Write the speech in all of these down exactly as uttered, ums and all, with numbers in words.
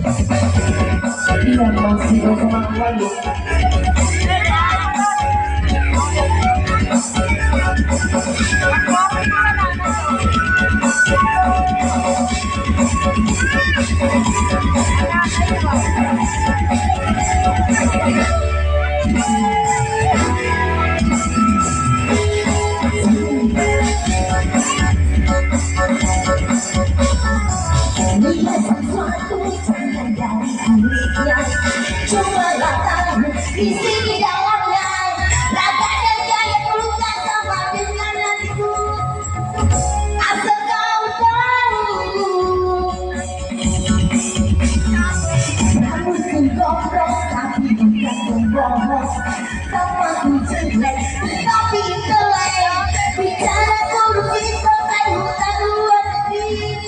Iya, masih bersama kembali. Lihat sesuatu jangan dari kulitnya, cobalah tahu isi di dalamnya. Raga dan gaya pelukan sama dengan hatiku. Asal kau tahu, rambutku gondrong tapi bukan pembohong. Tampangku jelek tapi intelek. Bicara korupsi sampai hutang luar negeri.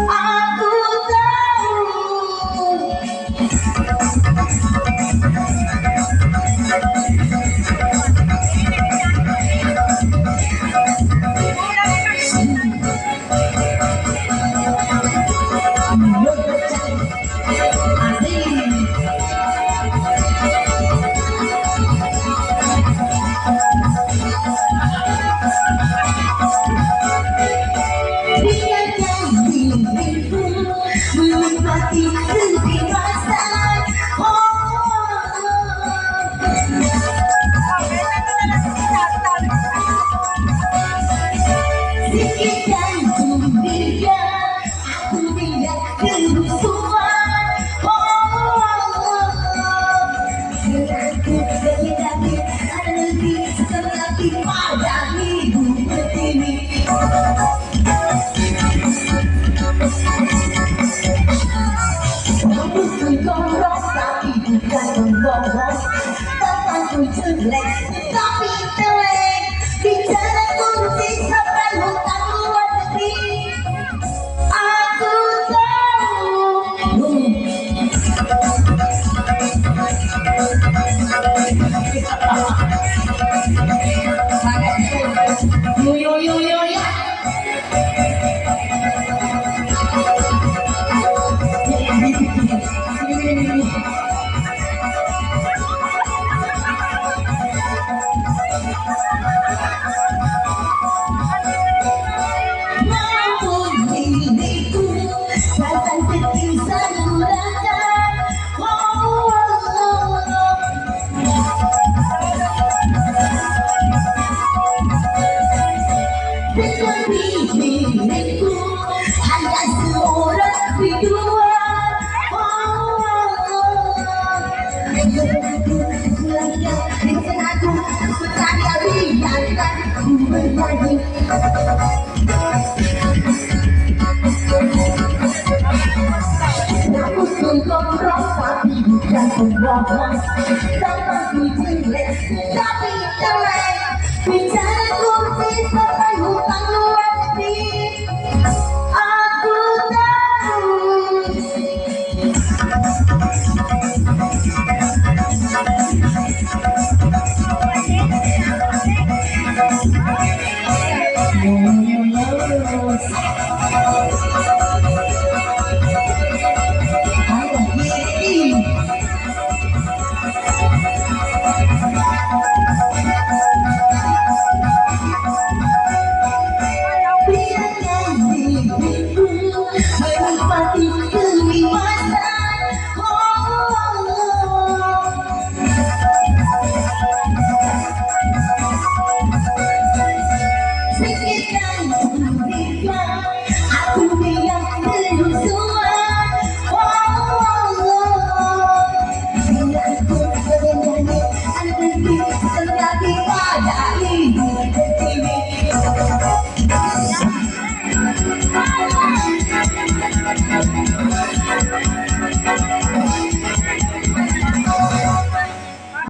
Aku tahu. Aku tidak kerusuhan. Oh, oh, oh. Denganku beda-beda, ada lebih, seperti pada hidup pertiwi. Rambutku gondrong, tapi bukan pembohong. Tampangku jelek, tapi intelek. Bicara korupsi sampai hutang luar negeri. Aku tahu. Yo, yo, yo, yo, yo. Rambutku gondrong tapi bukan pembohong. Tampangku jelek tapi intelek. Bicara korupsi sampai hutang luar negeri. Aku tahu.